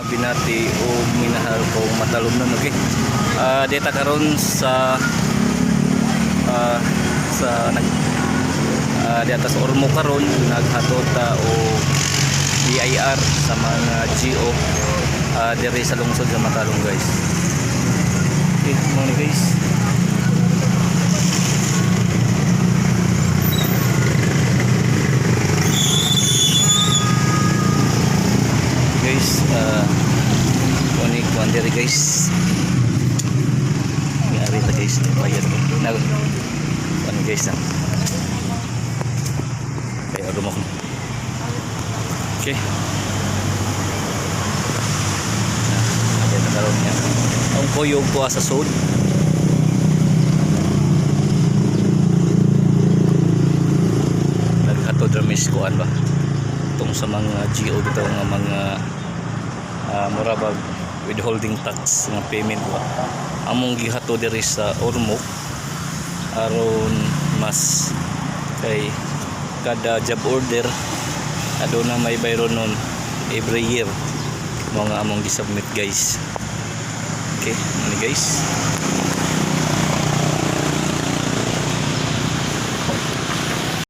binati o minahal kong matalumnon, okay? Dita karon sa sa nag dita sa Ormoc karon, naghatod ta o BIR sa mga GO diri sa lungsod sa Matalom, guys. Okay, mga guys. Guys, kunin kuan diri, guys. May ari ta, guys, bayad nag ano, guys, na kaya rumok na. Okay na, ada na karon niya ang kuyog ko sa sod. Naghatod ra mis kuan ba tong sa mga GO dito nga mga mura bag withholding tax nga payment ba among gihato diri sa Ormoc aron mas kay kada job order aduna may bayron nun every year mga among gisubmit, guys. Okay, ano, guys.